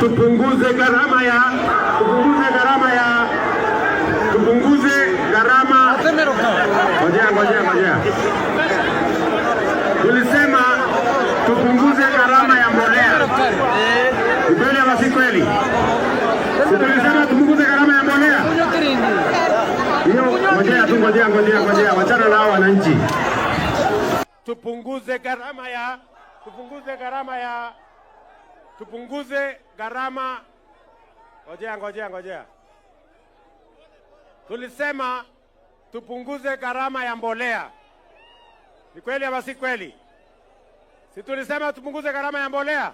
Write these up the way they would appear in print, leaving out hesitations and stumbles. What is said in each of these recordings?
tupunguze gharama ya tupunguze gharama ya tupunguze gharama. Ngojea, ngojea, ngojea. Tulisema tupunguze gharama ya mbolea. Ni kweli ama si kweli? Si tulisema tupunguze gharama ya mbolea? Hiyo ngojea tu, ngojea, ngojea, ngojea, wachana na hao wananchi. Tupunguze gharama ya tupunguze gharama. Ngojea, ngojea, ngojea. Tulisema tupunguze gharama ya mbolea. Ni kweli ama si kweli? Si tulisema tupunguze gharama ya mbolea?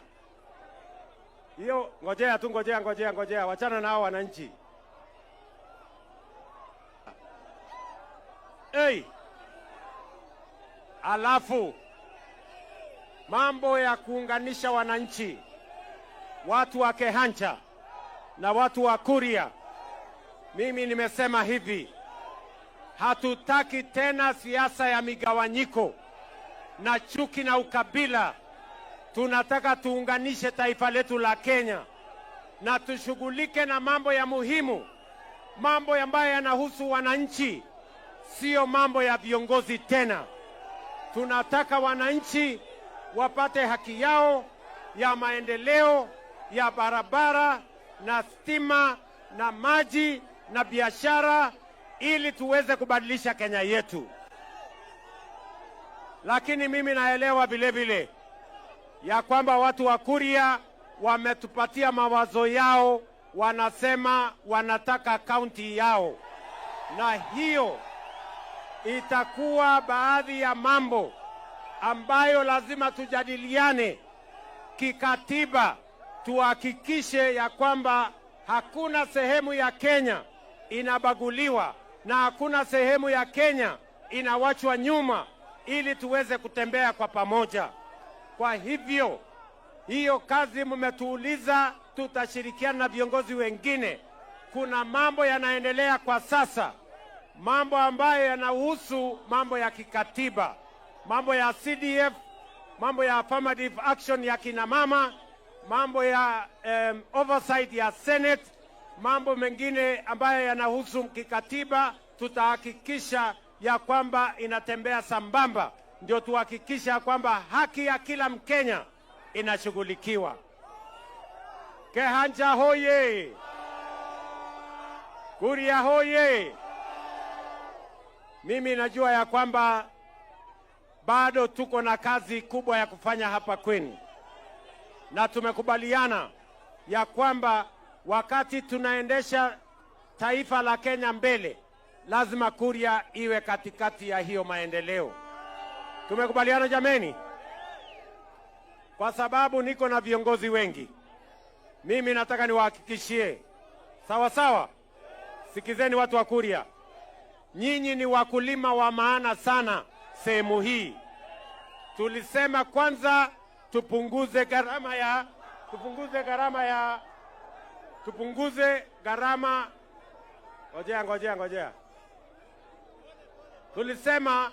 Hiyo ngojea tu, ngojea, ngojea, ngojea, wachana na hao wananchi. Hey, alafu mambo ya kuunganisha wananchi, watu wa Kehancha na watu wa Kuria, mimi nimesema hivi, hatutaki tena siasa ya migawanyiko na chuki na ukabila. Tunataka tuunganishe taifa letu la Kenya na tushughulike na mambo ya muhimu, mambo ambayo yanahusu wananchi, sio mambo ya viongozi tena. Tunataka wananchi wapate haki yao ya maendeleo ya barabara na stima na maji na biashara, ili tuweze kubadilisha Kenya yetu. Lakini mimi naelewa vile vile ya kwamba watu wa Kuria wametupatia mawazo yao, wanasema wanataka kaunti yao, na hiyo itakuwa baadhi ya mambo ambayo lazima tujadiliane kikatiba, tuhakikishe ya kwamba hakuna sehemu ya Kenya inabaguliwa na hakuna sehemu ya Kenya inawachwa nyuma, ili tuweze kutembea kwa pamoja. Kwa hivyo hiyo kazi mmetuuliza, tutashirikiana na viongozi wengine. Kuna mambo yanaendelea kwa sasa, mambo ambayo yanahusu mambo ya kikatiba, mambo ya CDF, mambo ya affirmative action ya kina mama, mambo ya oversight ya Senate, mambo mengine ambayo yanahusu kikatiba. Tutahakikisha ya kwamba inatembea sambamba, ndio tuhakikisha ya kwamba haki ya kila Mkenya inashughulikiwa. Kehancha hoye! Kuria hoye! Mimi najua ya kwamba bado tuko na kazi kubwa ya kufanya hapa kwenu, na tumekubaliana ya kwamba wakati tunaendesha taifa la Kenya mbele, lazima Kuria iwe katikati ya hiyo maendeleo. Tumekubaliana jameni? Kwa sababu niko na viongozi wengi, mimi nataka niwahakikishie, sawa sawa. Sikizeni watu wa Kuria, nyinyi ni wakulima wa maana sana sehemu hii. Tulisema kwanza tupunguze gharama ya tupunguze gharama. Ngojea, ngojea, ngojea. Tulisema